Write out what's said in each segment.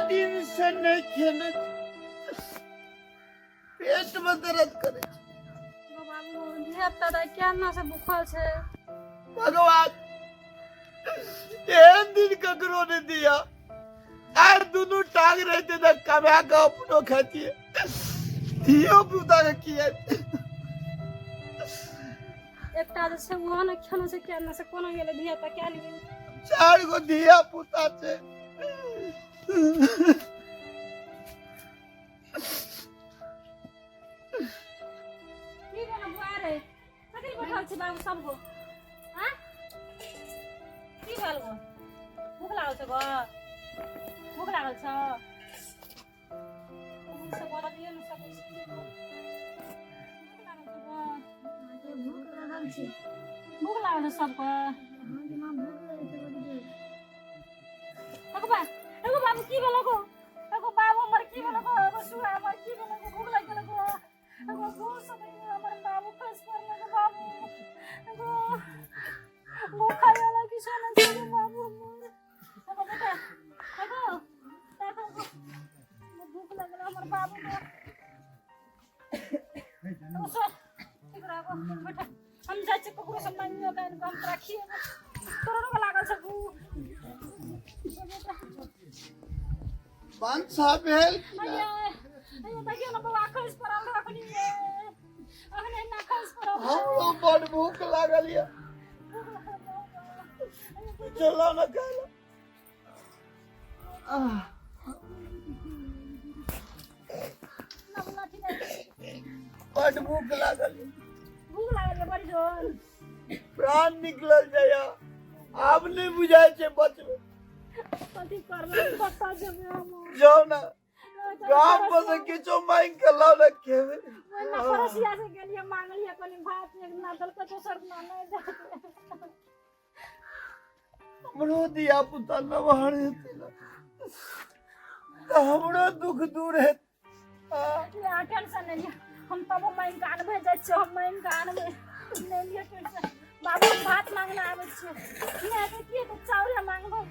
दिन से नहीं खेने छी। पेट में दर्द करे छै। बाबू धिया पुता केना से भूखल छै। भगवान एहन दिन ककरो नहीं दिया। आर दुनू टांग रहते त कमा के अपनो खातिए, धियो पुता के किया। एकटा जे छै ओहो ने खेने छै, केना से कोना गेलै धिया पुता क्या नहि गेलै। चार गो धिया पुता छै। की भेल बुआ रे, कथी बैठल छी बाबू सब गो? हाँ, की भेल गो? भूख लागल छौ गो? भूख लागल छौ? से बोलिए ने सकै छी। भूख लागल छौ गो? भूख लागल छै। भूख लागल छौ सबके? हाँ माँ, भूख लागल छै बड़ जोर। एगो बा, एगो बाबू की भेल गो? एगो बाबू हमर की भेल गो? एगो सुआ हमर की भेल गो? भूख लागि गेल गो? एगो भूख से हमर बाबू खसि पड़ल गो बाबू। एगो भूख खाय वाला किछो नहि छै गो बाबू हमर। एगो बेटा, एगो देखो गो, भूख लागल हमर बाबू के। एगो सो ठीक रह गो बेटा, हम जाइ छी ककरो से मांगियो के आनि कऽ हम तोरा खिएबो। तोरो रोग लागल छै भूख बेटा? भनसा भेल कि नहि? अइयो अइयो, देखियौ ने बौआ खसि पड़ल रहै अखनी, अखने एना खसि पड़ल रहै। हमरो बड़ भूख लागल यऽ। भूख लागल रहै। चलो ने खाय लए। आह, लाठी दे। बड़ भूख लागल यऽ। भूख लागल यऽ बड़ी जोर? प्राण निकलल जाइए, आब नहि बुझाइ छै बचबै। कथी करबै, कतऽ जेबै हम? जाउ ने गाम पर से किछो मांगि के लाउ ने, खेबै। ओहिना पड़ोसिया से गेलियै, मांगलियै कनि भात, एक दिना देलकै, दोसर दिना नहि देलकै। हमरो धिया पुता नमहर हेतै ने तऽ हमरो दुख दूर हेतै। अहाँ टेंशन नहि लिअ, हम तबो मांगि कऽ आनबै। जाइ छियै हम मांगि कऽ आनबै, नहि लिअ टेंशन बाबू। हम भात मांगने आबै छियै, नहि हेतै की हेतै, चाउरे मांगबै।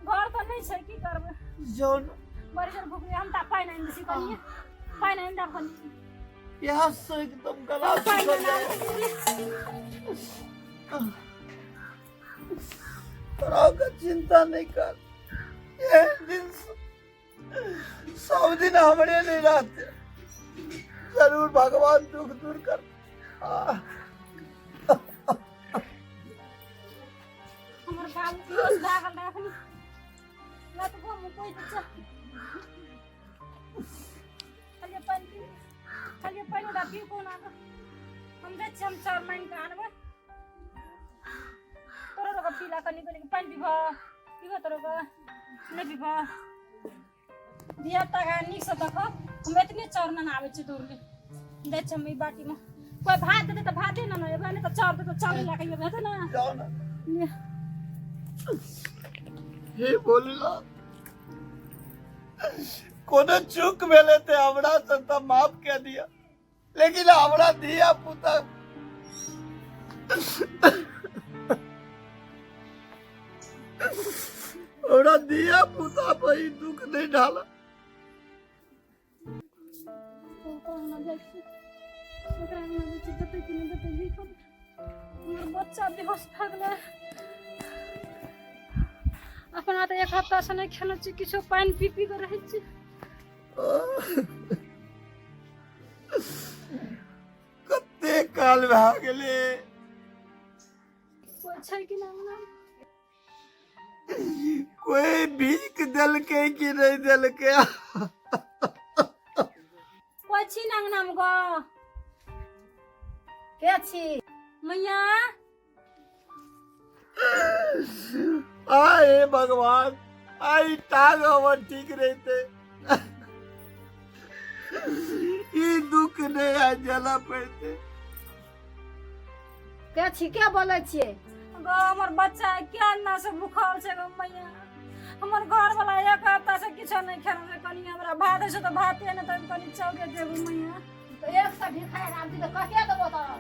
घर तऽ नहि छै, की करबै? जाउ ने। बड़ी जोर भूख हम तऽ पानि आनि दै छी, कनिए पानि आनि देब कनि। प्यास से एकदम गला पानि सूखल आनि जाए। तोरा के चिंता नहीं कर, एहन दिन सब दिन हमरे नहीं रहते, जरूर भगवान दुख दूर कर। आह, हमर बाबू बेहोश भए गेल रहै अखनी, लतबो मुकोइ दै छै। खालिए पानि पी, खालिए पानि उठा पी कोना कऽ। हम जाइ छियै, हम चाउर मांगि कऽ आनबै। तोरो रोग पीला कनि कनि पानि पीबह, पीबह तोरो के? नहि पीबह? धिया पुता के नीकसँ देखब। हम एतने चाउर नेने आबै छियै दौड़ले। जाइ छियै हम। ई बाटीमे कोइ भात देतै तऽ भाते नेने अयबै, नहि तऽ चाउर देतै, चाउरे लए कऽ अयबै, हेतै ने? जाओ ना। ले। हे भोलेनाथ, कोनो चूक भेलै तऽ हमरा से तऽ माफ कऽ दिअ, लेकिन हमरा धिया पुता, हमरा धिया पुता पर ई दुख नहीं डाला। ओकरा जाइ छी, ओकरा अंगना जाइ छी, देतै कि नहि देतै भीख? हमर बच्चा बेहोश भए गेलै। अपना तऽ एक हफ्तासँ नहि खेने छी किछो, पानि पी पी कऽ रहै छी। कते काल भए गेलै। कोइ छै कि नहि अंगना? कोई भीख देलकै कि नहीं देलकै? कोइ छी ने अंगनामे गो? के छी? मैया। आए भगवान, आई टांग हमर ठीक रहते, ई दुख नहीं आइ झेलऽ पड़ते। के छी, के बोलै छियै? गो हमर बच्चा केना से भूखल छै गो मैया। हमर घर वाला एक हफ्ता से किछो नहि खेने छै। कनि हमरा भात होइ छै तऽ भाते, नहि तऽ कनि चाउरे देबो मैया। तऽ एक सए भिखारि आबी तऽ कते देबो तोरा?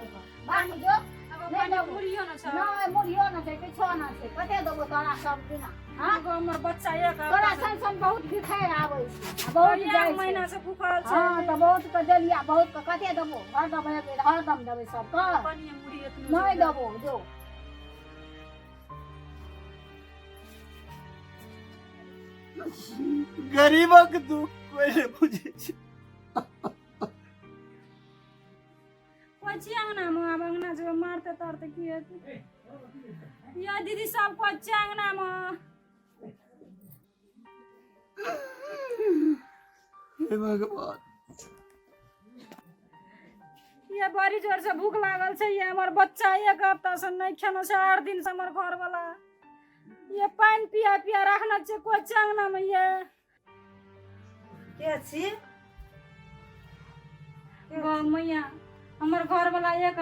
भात जो। अब नहि देबो। मुड़ियो न छै। नहि, मुड़ियो नहि छै, किछो नहि छै। कते देबो तोरा सब दिना? हाँ? एगो हमर बच्चा एक तोरा सन सन बहुत भिखारि आबै छै आ बहुत एक जाइ छै। महीना से भूखल छै। हँ, तऽ बहुत के देलियै, बहुत के कते देबो? हरदम हरदम देबै सबके? कनिये मुड़ी एतनो। नहि देबो, जो। गरीबक दुख कोइ नहि बुझै छै। कोइ छी अङ्गनामे? आब अङ्गना जेबै, मारतै तारतै की हेतै? या दीदी सब कोइ छै अङ्गनामे? हे भगवान! ये बड़ी जोर से भूख लागल छै। ये हमर बच्चा एक हफ्ता से नहि खेने छै, 8 दिन से हमर घरवाला ये पानि पिया पिया रखने छै। कोइ छै अङ्गनामे ये? के छी? गौ मैया, हमर घरवाला एक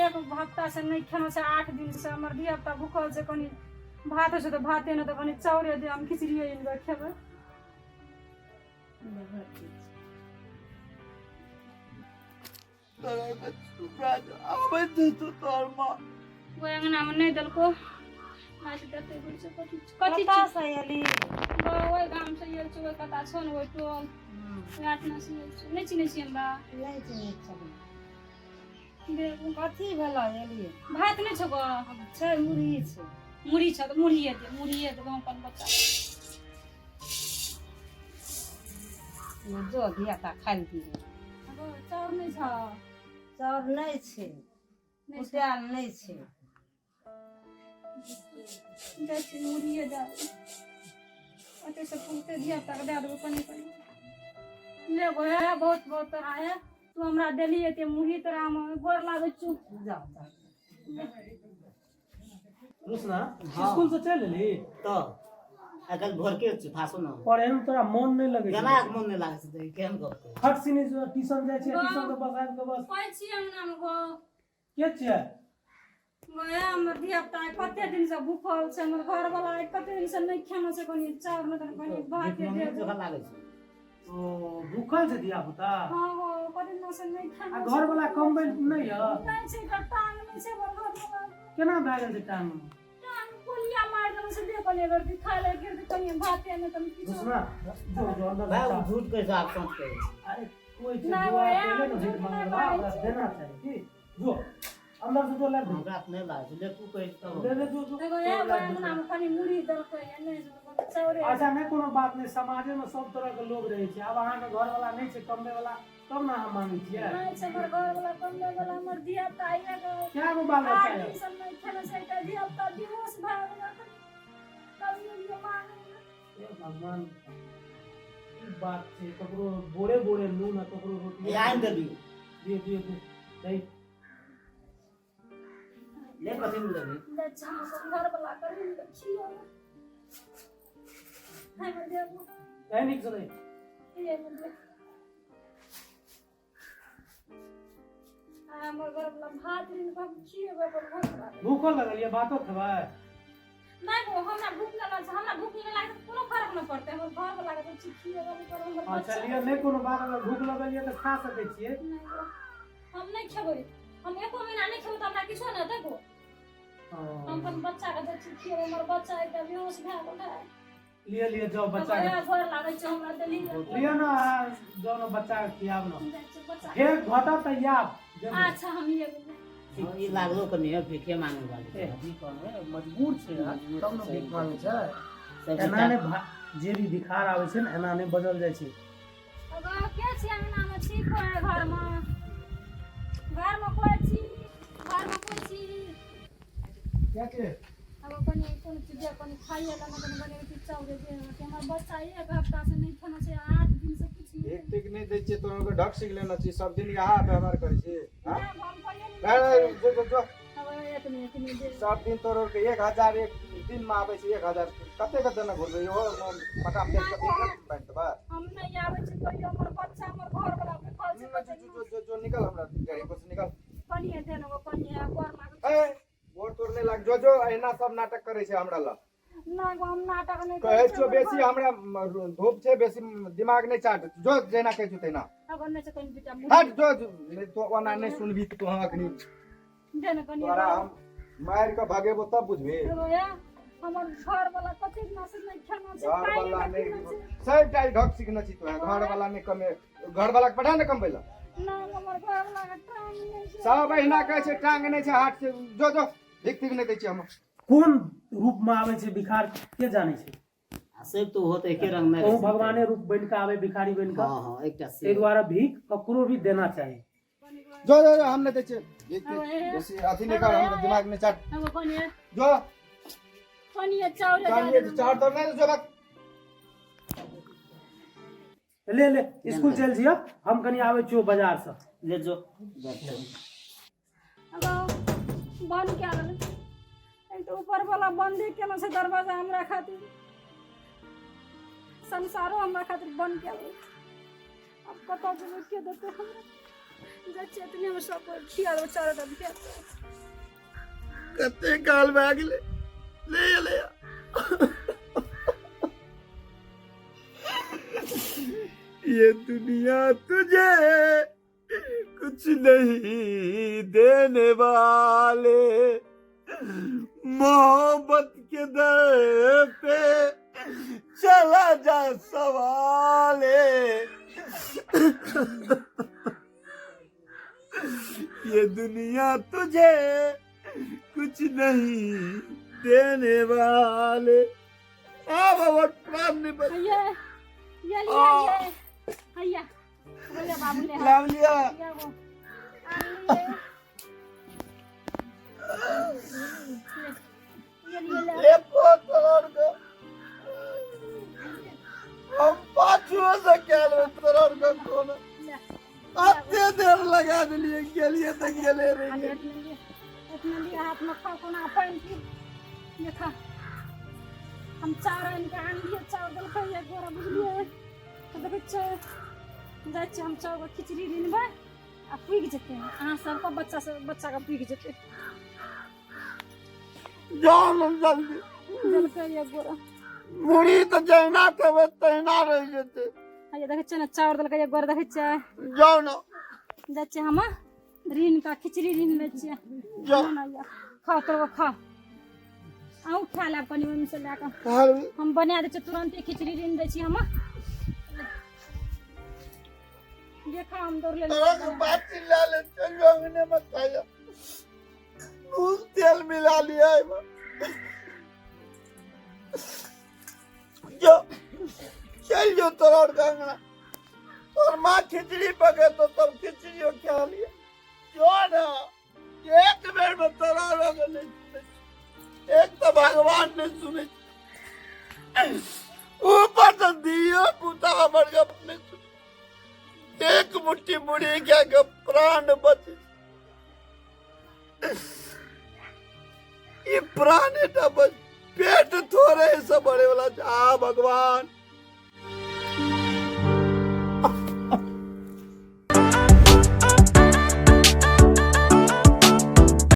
एक हफ्ता से नहि खेने छै, 8 दिन से हमर धिया पुता भूखल छै। कनि भात होइ छै तऽ भाते, नहि तऽ कनि चाउरे दे, हम खिचड़िए आनि कऽ खेबै। तोरा के सुखराज आबैत हेतौ तोहर माँ। ओहि अङ्गनामे नहि देलको, आज देतै। बुझ कथी कथी? कतऽ से एली? गौ, ओहि गामसँ आयल छै, ओहि कता छौ ने, ओहि टोल, ओहि आठना से आयल छै। नहि चिन्है छियै हमरा? नहि चिन्है छलियै। देबू। कथी भेलै एली? भात नहि छौ गौ? छै, मुरही छै। मुरही छौ तऽ मुरहिए दे, मुरहिए देबो हम अपन बच्चा। जो, धिया पुता खाइ लए दिहे। गौ, चाउर नहि छौ? चाउर नहि छै। नहि छौ? कुटायल नहि छै। जाइ छी, मुरहिए दए देबै। ओतय से पुगते धिया पुताके दए देबो कनि कनि। ले गो, हे, बहुत बहुत तोरा, हे, तू हमरा देली एते मुरही, तोरा हम गोर लागै छौ। जाओ जाओ। रुसना, स्कूल से चलि एली? तऽ आइ काल्हि भोरके छै फासो न। पढ़े में तोरा मन नहि लगै केना छै? मन नहि लागै छै तऽ केहन गप कहै? फट सिनी ट्यूशन जाइ छै, ट्यूशन से बस आबि कऽ बस। कोइ छी अङ्गनामे गो? के छियै? गो, हे, हमर धिया पुता आइ कते दिन से भूखल छै। हमर घरवाला आइ कते दिन से नहि खेने छै। कनि चाउर नहि तऽ कनि भात दे मम्मी दे। जकाँ लागै छै। ओ भूखल छै धिया पुता? हँ गो, कते दिन से नहि आ खेने छै। घर वाला कमबै नहि यऽ? नहि छै, एकर टांग नहि छै हमर घरवाला। केना भए गेल छै टांग? टांग गोलिया मारि देने छै। देह कनि अगर दिखाय ले गिर कनि भाते नहि तऽ किछो। रुसना, जो जो अंदर भाय, जा। ओ झूठ कहै छै, आब सच कहै छै। अरे कोइ छै नहि, जो ओए, पहिले ने झूठ भीख नहि मांगला, बाजै ओकरा छै। देना चाही की। जो, अंदर से जो लाबि दे। हमरा तऽ नहि लागै छै, ले तू कहै छै तब। ले ले, जो जो। एगो ए अंगना में कनि मुरही देलकै या नहि, चाउरे। अच्छा, नहि कोनो बात नहि। समाजे में सब तरह के लोग रहै छै। आब अहाँके घर वाला नहि छै कमबै वाला, तब ने अहाँ मांगै छियै। नहि छै हमर घर वाला कमबै वाला। हमर धिया पुता आइए गो कए गो बाल आठ बच्चा दिन यऽ? से नहि खेने छै। एकटा धिया पुता बेहोश भए गेलै, तब ये मांगे। हे भगवान, ई बात छै, ककरो बोरे बोरे नून आ ककरो रोटी। ए, आनि देलियौ। दियौ दियौ दियौ, दही। ले, कथी मे लेबही? जाइ छै हम अपन घर वाला करी खियो है में देबो। दही नीक से दही। ये में दे। आ हमर घर वाला भात ऋण हम खिएबै अपन घर वाला। भूखो लगल ये, भातो खेबै? नहि गो, हमरा भूख लगल छै। हमरा भूख नहि लागत तऽ कोनो फर्क नहि पड़तै। हमर घर वाला के तऽ खिएबै नहि करबै हमर अच्छा। बच्चा। लिअ, नहि कोनो बात। अगर भूख लगल ये तऽ खा सकै छियै। नहि गो, हम नहि खेबै। हम एको महीना नहि खेबै तऽ हमरा किछो नहि हेतै गो। हम अपन बच्चा के दै छी खिएबै। हमर बच्चा एकटा बेहोश भए गेल है। लिअ लिअ, जाउ बच्चा के। बच्चा गोर लागै छै, हमरा देली। लिअ ने, अहाँ जाउ ने, बच्चा के खियाब ने। जाइ छै बच्चा। फेर घटत तऽ आब देबै। अच्छा, हम ये हँ, ई लागलो कनि है भीखे मांगे वाली। ए, भीख मांगे, मजबूर छै यार, तब ने भीख मांगे छै। सब एना नहि जे भी भिखार आबै छै ने, एना नहि बजल जाइ छै। अगर के छी अंगना में? छी कोइ घरमे? घरमे कोइ छी? घरमे कोइ छी? क्या के? अब कनि कोनो चीज कनि खाइए ला कनि बनेबै कि चाउर दे। हमर बच्चा एक हफ्ता से नहि खेने छै, 8 दिन से किछु नहि। एक टिक नहि दै छियै तोहर के ढक सीख लेने छी। सब दिन इएह व्यवहार करै छी, हाँ? नहि, हम कहियो नहीं, नहि। नहीं, जो जो जो। अब एतने एतने दे। सब दिन तोहर के 1001 दिन में आबै छै 1000। कते के देने घुरबै इहो फटाफट के बांटि देबै। हम नहि आबै छी कहियो। हमर बच्चा, हमर घर वाला भूखल छै। जो जो जो जो, निकल हमरा गाड़ी पर से, निकल। कनिए दे ने गो, कनिए गोर लागै। ए, गोर तोर नहि लाग। जो जो, एहिना सब नाटक करै छै हमरा लग। नहि गो, हम नाटक नहि कहै करै छियौ छी। बेसी हमरा धूप छै, बेसी दिमाग नहि चाट। जो, जेना कहै छियौ तहिना। अगर नहि छै कनि दूटा हट, जो जो, नहि तो ओना नहि सुनबी तो अखनी। दे ने कनी। तोरा हम मारि कऽ भगेबो तब बुझबी। एगो ये हमर घर वाला कथी ना से नहीं खाना छै, घर पाइ वाला नहि नहि पीना छै। सब टा ढक सीखने छी तोरा। घर वाला नहि कमे, घर वाला के पठा ने कमबै लए। नहि, हमर घर वाला के टांग नहि छै। सब अहिना कहै छै, टांग नहि छै, हाथ छै। जो जो, भीख तीख नहि दै छियै हम। कोन रूप में आबै छै भिखार के जानै छै? आ सब तो होत एके रंग में। ओ भगवाने रूप बनि कऽ आबै भिखारी बनि कऽ। हाँ हाँ, एकटा से। ताहि दुआरे भीख ककरो भी देना चाही। जो जो जो, हम नहि दै छियै भीख तीख। बेसी अथी नहि कर, हमरा दिमाग नहि चाट। एगो कनी जो। कनी चाउर चाउर चाउर तो नहि जो बक। ले ले, स्कूल चलि जिय, हम कनि आबै छियौ बाजार से। ले जो। एगो बंद कए देलै। एक तऽ ऊपर वाला बंदे केने छै दरवाजा हमरा खातिर, संसारो हमरा खातिर बंद कए देलै। आब कतऽ जेबै, के देतै हमरा? जाइ छियै एतने मे सब कोइ खिया देबै, चारि टा खिया देबै। कते काल भए गेलै, ले ले। ये दुनिया तुझे कुछ नहीं देने वाले, मोहब्बत के दर पे चला जा सवाले। ये दुनिया तुझे कुछ नहीं देने वाले। अब अब प्राण नहीं बच। ये ये लिया, ये हैया बोले बाबू ले। लाभ लिया। लिया वो आन लिए, ये लिए ले। एको तोहर के हम पाछुओ से कए लेबै। तोहर के कोनो ले। अते देर लगा देलियै, गेलियै तऽ गेले रहि खाली गेलियै। इतने लिए, इतने लिए, हाथ में खाओ, कोना पानि पी। देखा, हम चाउर आनि कऽ आनलियै, चाउर देलकै एक बोरा, बुझलियै? तऽ देखै छियै, जाइ छियै हम चाउरके खिचड़ी रिनबै आ पुगि जेतै अहाँ सबके, बच्चा सब, बच्चाके पुगि जेतै। जाउ ने जल्दी। देलकै एक बोरा। मुड़ी तऽ जहिना खेबै तहिना रहि जेतै। हैया देखै छियै ने, चाउर देलकै एक बोरा, देखै छियै? जाउ ने। जाइ छियै हम ऋण का खिचड़ी ऋण लै छियै। जाउ। ना या खाओ, तोरो खाओ, अहूँ खा लेब कनि ओहिमे से लए कऽ। खा लेबै। हम बना दै छियै, तुरन्ते खिचड़ी ऋण दै छी हम। देखा, हम दौड़ लेली। तोरा के बात चिल्ला ले, चल जो अंगने में खाया, नून तेल मिला लिया एहिमे। जो, चल जो तोरा और के अंगना, तोर माँ खिचड़ी पकेतो तब खिचड़ियो खा लिया। जो ना, एक बेर में तोरा और के नहीं सुनै छै। एक तो भगवान नहीं सुनै छै, ऊपर से दियो पुता हमर गप नहीं सुनै। एक मुट्ठी मुड़ी के के प्राण बच, ई प्राण टा बच, पेट थोड़े से भरे वाला छै। आ भगवान।